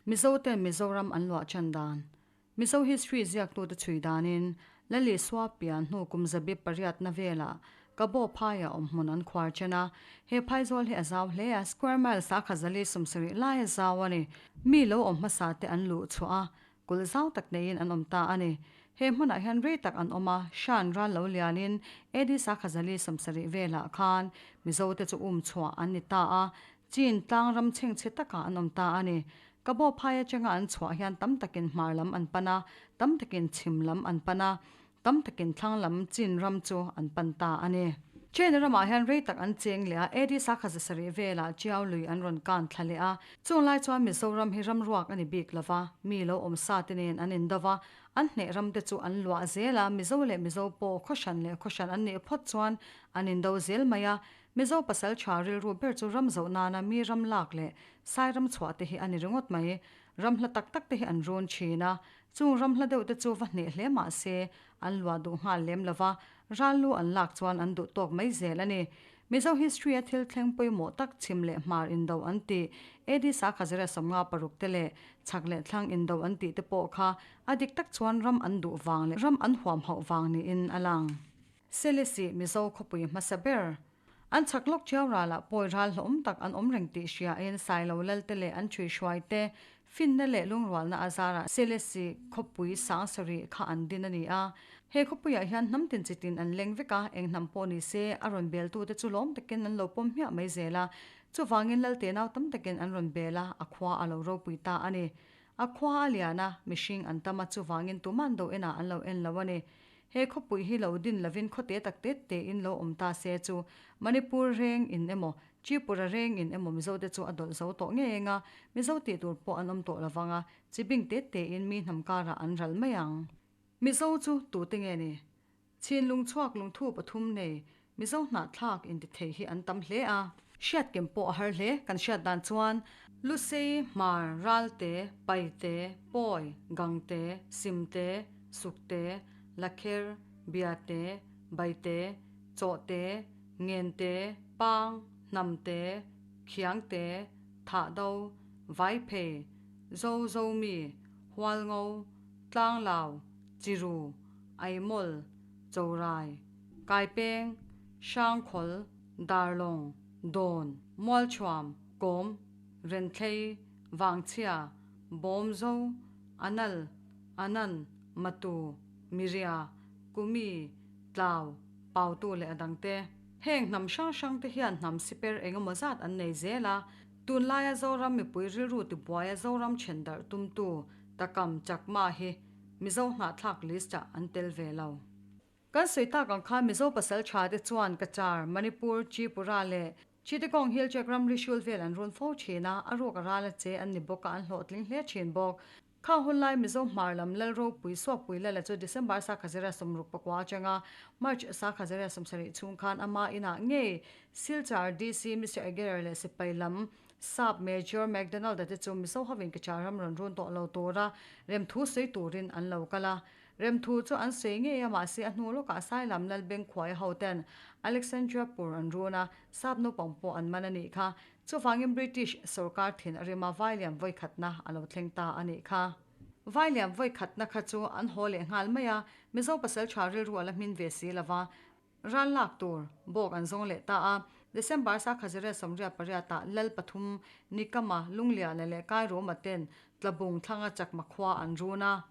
Mizo ten Mizoram an luah chan dan. Mizo history ziaktute chhui danin Lalisua pian hnu kum zabi pariatna velah Kabaw phaiah awmhmun an khuar chen a. He phaizawl hi a zau hle a, square mile sakha zali sawmsarih lai a zau a ni. Mi lo awm hmasa te an luh chhuah a, kulh zau tak neiin an awm ta a ni. He hmunah hian rei tak an awm a, Shan ral lo lianin AD sakha zali 70 velah khan Mizote chu um chhuah an ni ta a, Chin tlang ram chhengchhe takah an awm ta a ni. Kabaw phai atanga an chhuah hian tam takin hmar lam an pan a, tam takin chhim lam an pan a, tam takin thlang lam Chin ram chu an pan ta a ni. China ramah hian rei tak an cheng leh a, AD sakha 7 velah Chiao lui an rawn kan thla leh a. Chung lai chuan Mizoram hi ram ruak a ni bik lo va, mi lo awm sa te nen an indo va, an hneh ram te chu an luah zel a, Mizo leh Mizo pawh khaw hran leh khaw hran an nih phawt chuan an indo zel mai a. Mizo pasal tha rilru ber chu ram zoh nana mi ram lak leh sai ram chhuah te hi a ni ringawt mai. Ram hla tak tak te hi an run thin a, chung ram hla deuh te chu va hneh hle mah se an luah duh nghal lem lo va, ral lu an lak chuan an duh tawk mai zel a ni. Mizo history a thil thleng pawimawh tak chhim leh hmar indo an tih AD sakha zira 56 te leh chhak leh thlang indo an tih te pawh kha a dik tak chuan ram an duh vang leh ram an huam hauh vang niin a lang. Selesih Mizo khawpui hmasa ber. An chhak lawk chiau ralah pawi ral hlawm tak an awm reng tih hriain Sailo Lalte leh an ṭhui hruaite finna leh lungrualna a zarah Selesih khawpui 7000 kha an din a ni a. He khawpuiah hian hnam tin chi tin an leng vek a, eng hnam pawh ni se a rawn beltute chu lawm takin an lo pawm hmiah mai zel a. Chuvangin Lalte nau tam takin an rawn bel a, a khua a lo ropui ta a ni. A khua a lian a, mihring an tam a, chuvangin tuman do enah an lo en lo a ni. He khawpui hi lo din lovin khawte tak te tein lo awm ta se chu Manipur reng in emaw, Tripura reng in emaw Mizote chu a dawlh zo tawh ngei eng a, Mizo tih tur pawh an awm tawh lovang a, chi bing te tein mi hnam karah an ral mai ang. Mizo chu tute nge ni? Chin lungchhuak lungthu pathum nei Mizo hnahthlak intithei hi an tam hle a. Hriat kem pawh a har hle, kan hriat dan chuan Lusei, Hmar, Ralte, Paite, Pawi, Gangte, Simte, Sukte, Lakher, Biate, Baite, Chawhte, Ngente, Pang, Hnamte, Khiangte, Thahdo, Vaiphei, Zo Zomi, Hualngo, Tlanglau, Chiru, Aimawl, Chorai, Kaipeng, Hrangkhawl, Darlawng, Dawn, Mualchhuam, Kawm, Renthlei, Vangchhia, Bawmzo, Anal, Anan, Matu, Miria, Kumi, Tlau, Pautu leh a dangte. Heng hnam hrang hrangte hian hnam siper eng emaw zat an nei zel a, tunlaia Zoram mipui rilru tibuaia Zoram then darh tumtu Takam Chakma hi Mizo hnahthlak list-ah an tel ve lo. Kan sawi tak ang khan Mizo pasal tha te chuan Cachar, Manipur, Tripura leh Chittagong Hill Tract ramri hrul vel an run fo thin a, a ruak a ral a che an ni bawk a, an hlawhtling hle thin bawk. Khang hun lai Mizo hmar lam Lal ropui Suakpui Lala chu December sakha zira 69 atanga March sakha zira 70 chhung khan ama inah ngei Silchar DC Mister Aguilar leh sipai lam Sap Major MacDonald-a te chu Mizo hovin Cachar ram rawn run tawh lo tura remthu sawi turin an lo kal a. Remthu chu an sawi ngei a, mahse a hnu lawkah Sailam Lal Bengkhuai hoten Alexandria pur an run a, Sap naupang pawh an man a nih kha. Chuvangin British sorkar thin a rima Vailiam vawikhatna a lo thleng ta a nih kha. Vailiam vawikhatna kha chu an haw leh nghal mai a, Mizo pasaltha rilru a la hmin ve si lova, Ral lak tur bawk an zawng leh ta a. December sakha zira 88 ah Lal pathum Nikama, Lungliana leh Kairuma ten Tlabung thlanga Chakma khua an run a.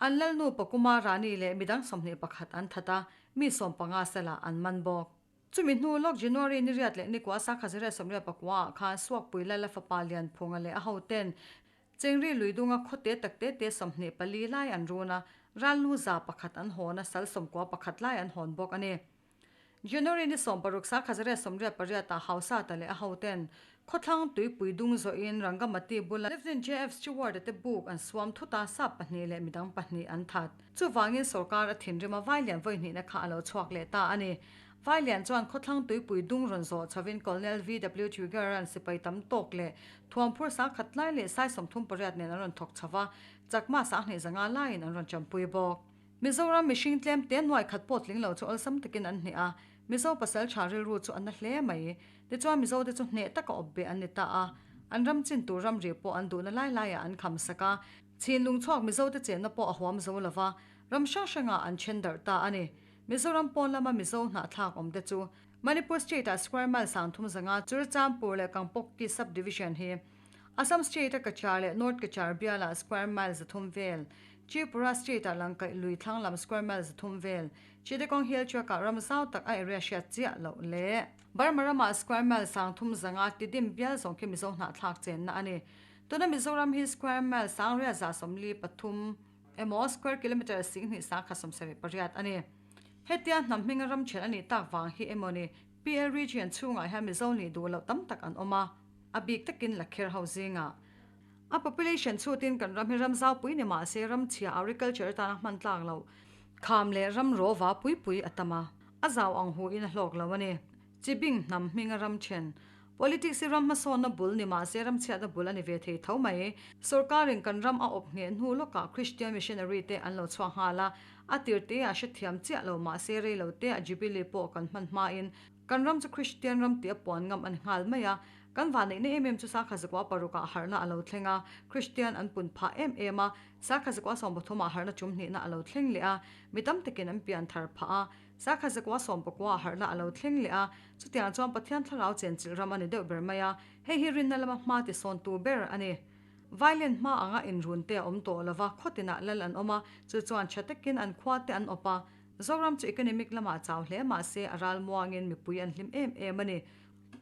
An Lalnu Pakuma Rani leh midang 21 an that a, mi 15 salah an man bawk. Chumi hnu lawk January ni riat leh nikua sakha zira 89 ah khan Suakpui Lala fapa Lianphunga leh a hoten Chengri Luidunga khawte tak te te 24 lai an run a, rallu 101 an hawn a, sal 91 lai an hawn bawk a ni. January ni 16 sakha zariat 88 ah Hausata leh a hoten khawthlang tuipui dung zawhin Rangamati bula Lieutenant JF Stewart-a te buk an suam thut a, sap pahnih leh midang pahnih an that. Chuvangin sorkar a thinrim a, Vailian vawihnihna kha a lo chhuak leh ta a ni. Vailian chuan khawthlang tuipui dung rawn zawh chhovin Colonel VW Trigger-a'n sipai tam tawk leh thuamphur 10,000 lai leh sai 38 nen an rawn thawk chho va, Chakma 20,500 laiin an rawn champui bawk. Mizoram mihring tlem te nuai khat pawh tling lo chu awlsam takin an hneh a, Mizo pasal tha rilru chu a na hle mai. Tichuan Mizote chu hneh taka awp beh an ni ta a. An ram chin tur ramri pawh an duhna lai laiah an kham sak a. Chhinlung chhuak Mizote chenna pawh a huam zo lo va, ram hrang hrangah an then darh ta a ni. Mizoram pawn lama Mizo hnahthlak awmte chu Manipur State-ah square mile 35 Churachandpur leh Kangpokki Sub-Division hi Assam State-a Cachar leh North Cachar bialah square mile 300 vel, Tripura State-ah Langkaih lui thlang lam square mile 300 vel, Chittagong Hill Tract-ah ram zau tak a area hriat chiah loh leh Burma ramah square mile 350 Tidim bial zawng khi Mizo hnahthlak chenna a ni. Tuna Mizoram hi square mile 8143 emaw square kilometre 2178 a ni. Hetia hnam hminga ram then a nih tak vang hi emaw ni PL region chhungah hian Mizo nih duh loh tam tak an awm a, a bik takin Lakher ho zingah. A population chhutin kan ram hi ram zaupui ni mah se ram chhia agriculture atana hman tlak loh kham leh ram rawva pui pui a tam a, a zau ang hu in a hlawk lo a ni. Chibing hnam hminga ram then Politics hi ram hmasawnna bul ni mah se ram chhiatna bul a ni ve thei tho mai. Sorkarin kan ram a awp ngheh hnu lawkah Christian missionary te an lo chhuak nghal a, a tir te ah hrethiam chiah lo mah se rei lo te ah Jubilee pawh kan hman hmain kan ram chu Christian ram tih a puan ngam a ni nghal mai a. Kan vanneihna em em chu sakha zakua parukah harhna a lo thleng a, Christian an pun phah em em a, sakha zakua 13 ah harhna tum hnihna a lo thleng leh a, mi tam takin an pian thar phah a. Sakha zakua 19 ah harhna a lo thleng leh a, chutiang chuan Pathian thlarau chenchilh ram a ni deuh ber mai a, hei hi rinna lama hma tisawntu ber a ni. Violent hma anga inrun te a awm tawh lova, khawtinah lal an awm a, chu chuan tha takin an khua te an awp a. Zoram chu economic lamah chau hle mah se a ral muangin mipui an hlim em em a ni.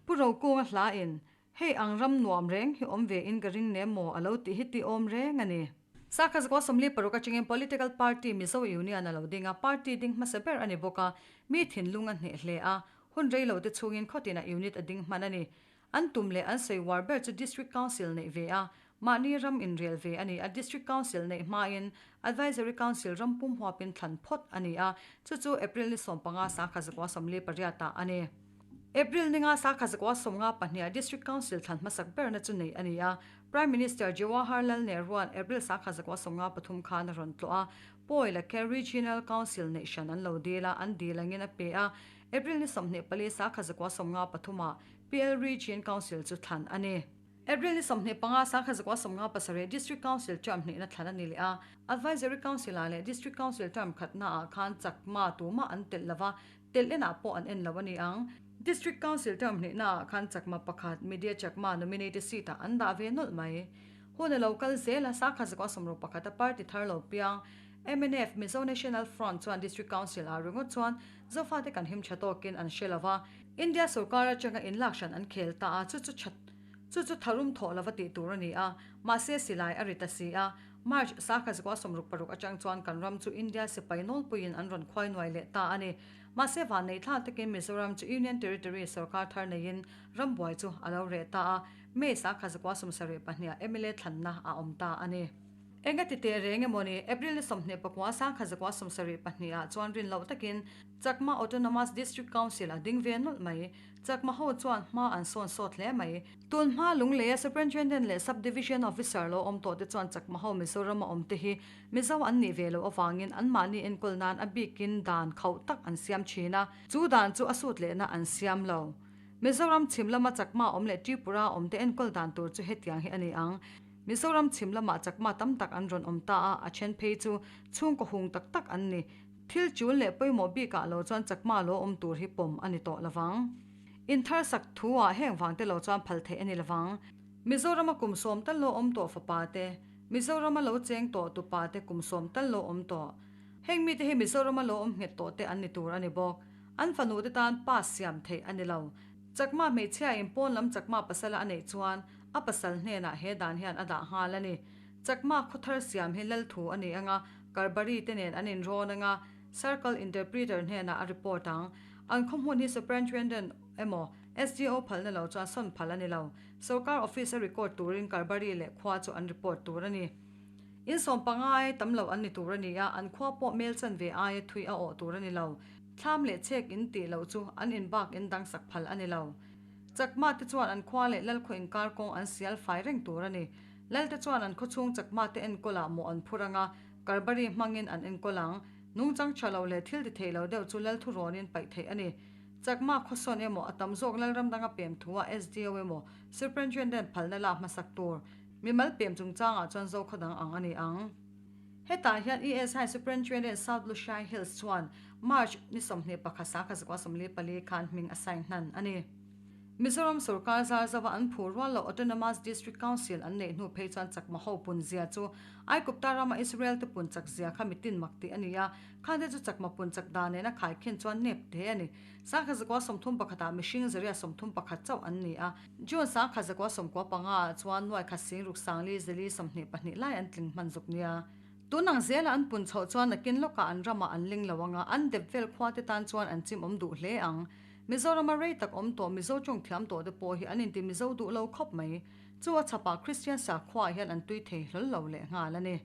Pu Rokunga hlain, Hei ang ram nuam reng hi awm ve in ka ring nem maw a lo tih hi tih awm reng a ni. Sakha zakua 46 atangin Political Party Mizo Union a lo ding a, party ding hmasa ber a ni bawk a, mi thinlung a hneh hle a, hun rei lo te chhungin khawtinah unit a ding hman a ni. An tum leh an sawi uar ber chu District Council neih ve a, mahni ram inrel ve a ni a, District Council neih hmain Advisory Council ram pum huapin thlan phawt a ni a, chu chu April ni 15 sakha zakua 48 ah a ni. April ninga sakha zakua 52 ah District Council thlan hmasak berna chu nei a ni a, Prime Minister Jawaharlal Nehru-a'n April sakha zakua 53 khan a rawn tlawh a, Pawi Lakher Regional Council neih hran an lo dil a, an dil angin a pe a, April ni 24 sakha zakua 53 ah PL Region Council chu thlan a ni. April ni 25 sakha zakua 57 District Council term hnihna thlan a ni leh a, Advisory Council-ah leh District Council term khatnaah khan Chakma tumah an telh lova, telh enah pawh an en lo a ni ang. District Council term hnihnaah khan Chakma pakhat, Media Chakma nominated seat-ah an dah ve nawlh mai. Hun a lo kal zel a, sakha zakua 61 a party thar lo piang mnf, Mizo National Front, chuan District Council-ah ringawt chuan Zofate kan him tha tawkin an hre lova, India sorkar atanga inlak hran an khel ta a, chu chu tha chu chu tharum thawh lova tih tur a ni a, mahse silai a ri ta si a. March sakha zakua 66 atang chuan kan ram chu India sipai nawlpuiin an rawn khuai nuai leh ta a ni. Mahse vannei thla takin Mizoram chu Union Territory sorkar thar neiin ram buai chu a lo reh ta a, May sakha zakua 72 ah mla thlanna a awm ta a ni. Enga ti teh reng emaw ni, April ni 29 sakha zakua 72 ah chuan rin loh takin Chakma Autonomous District Council a ding ve nawlh mai. Chakma ho chuan hma an sawn sawt hle mai. Tun hma Lungleia Superintendent leh Sub Division Officer lo awm tawh te chuan Chakma ho Mizorama awm te hi Mizo an nih ve loh avangin anmahni enkawl nan a bikin dan khauh tak an siam thin a, chu dan chu a sut lehna an siam lo. Mizoram chhim lama Chakma awm leh Tripura awm te enkawl dan tur chu hetiang hi a ni ang. Mizoram chhim lamah Chakma tam tak an rawn awm ta a, a then phei chu chhungkaw hung tak tak an ni. Thil chul leh pawimawh bikah lo chuan Chakma lo awm tur hi pawm a ni tawh lovang. Inthar sak thu ah heng vang te lo chuan phal theih a ni lovang. Mizorama kum 10 tal lo awm tawh fapa te, Mizorama lo cheng tawh tupa te kum 10 tal lo awm tawh. Heng mite hi Mizorama lo awm nghet tawh te an ni tur a ni bawk. An fanu te tan pass siam theih a ni lo. Chakma hmeichhia in pawn lam Chakma pasala a neih chuan a pasal hnenah he dan hian a dah nghal a ni. Chakma khawthar siam hi lal thu a ni anga, Karbari te nen an inrawn anga, Circle Interpreter hnenah a report ang. An khaw hmun hi Superintendent emaw SDO phalna lo chuan sawn phal a ni lo. Sorkar office a record turin Karbari leh khua chu an report tur a ni. In 15 ai tam lo an ni tur a ni a, an khua pawh mel chanve aia thui a awh tur a ni lo. Thlam leh chek in tih loh chu an in bak in dang sak phal a ni lo. Chakma te chuan an khua leh lal khaw inkar kawng an sial fai reng tur a ni. Lal te chuan an khawchhung Chakma te enkawl ah mawh an phur anga, Karbari hmangin an enkawl ang. Nungchang tha lo leh thil ti thei lo deuh chu lal thu rawnin paih theih a ni. Chakma khawsawn emaw a tam zawk Lalram danga pem thu-ah SDO emaw Superintendent phalna lak hmasak tur mimal pem chungchangah chuan Zokhaw dang ang a ni ang. Hetah hian ESI Superintendent South Lushai Hills chuan March ni 21 2024 khan hming a sign hnan a ni. Mizoram sorkar zar zauva an phur rual loh Autonomous District Council an neih hnu phei chuan Chakma ho pun zia chu Aigupta rama Israel te pun chak zia kha mitin mak tih a ni a, khante chu Chakma pun chak dan nena khaikhin chuan nep te a ni. 1931 ah mihring 131 chauh an ni a, June 1995 ah chuan nuai khat sing ruk sangli zeli 22 lai an tling hman zuk nia. Tun ang zela an pun chhoh chuan nakin lawkah an ramah an ling lo ang a, an dep vel khua te tan chuan an chim awm duh hle ang. Mizorama rei tak awm tawh Mizo tawng thiam tawh te pawh hi an inti Mizo duh lo khawp mai. Chu a chhapah Kristian sakhua ah hian an tui thei hlawl lo leh nghal a ni.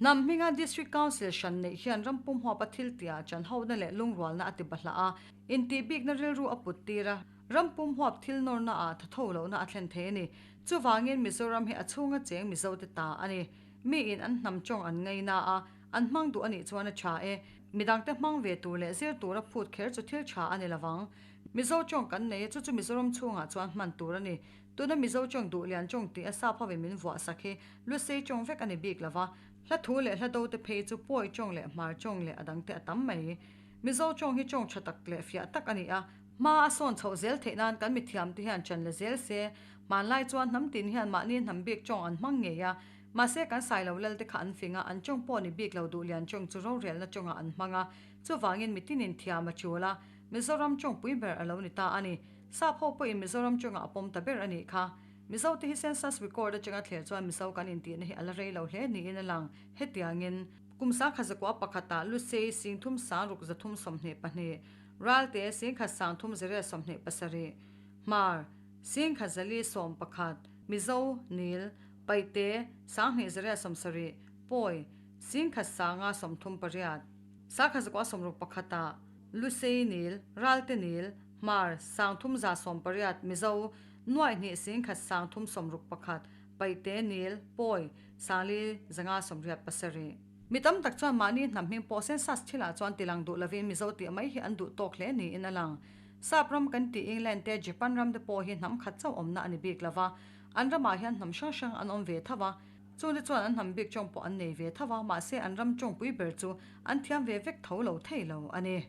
Hnam hminga District Council hran neih hian ram pum huapa thil tia chanhona leh lungrualna a ti bahlah a, intih bikna rilru a put tir a, ram pum huap thil nawrna ah tha tho lohna a thlen thei a ni. Chuvangin Mizoram hi a chhunga cheng Mizote ta a ni. Miin an hnam tawng an ngaina a, an hmang duh a nih chuan a tha e. Midangte hmang ve tur leh zir tura phut kher chu thil tha a ni lovang. Mizo tawng kan nei a, chu chu Mizoram chhungah chuan hman tur a ni. Tuna Mizo tawng duh lian tawng tih a sap hovin min vuah sak hi Lusei tawng vek a ni bik lova, hla thu leh hla do te phei chu Pawi tawng leh Hmar tawng leh a dangte a tam mai. Mizo tawng hi tawng tha tak leh fiah tak a ni a, hma a sawn chhoh zel theih nan kan mithiam te hian chan la zel se, hmanlai chuan hnam tin hian mahni hnam bik tawng an hmang ngei a, Mahse kan Sailo lal te kha an fing a, an tawng pawh ni bik lo duh lian tawng chu rorelna tawngah an hmang a, chuvangin mitinin thiam a tul a, Mizoram tawng pui ber a lo ni ta a ni. Sap ho pawhin Mizoram tawngah a pawm ta ber a nih kha. Mizo te hi census record atanga thler chuan Mizo kan intihna hi a la rei lo hle niin a lang. Hetiangin. Kum 1901 ah Lusei 30 6 322, Ralte 10 30 27, Hmar 10 411, Mizo, Nil, Paihte, 2070, Pawi, 10 sanga 38, 1961 ah, Lusei Nil, Ralte Nil, Hmar, 3180, Mizo, Nuaihnih 10 361, Paihte Nil, Pawi, 4587. Mi tam tak chuan mahni hnam hming pawh census thilah chuan tilang duh lovin Mizo tih mai hi an duh tawk hle niin a lang. Sap ram kan tih England te Japan ram te pawh hi hnam khat chauh awmna a ni bik lova, An ramah hian hnam hrang hrang an awm ve tho a, chungte chuan an hnam bik tawng pawh an nei ve tho a, mahse an ram tawngpui ber chu an thiam ve vek tho lo thei lo a ni.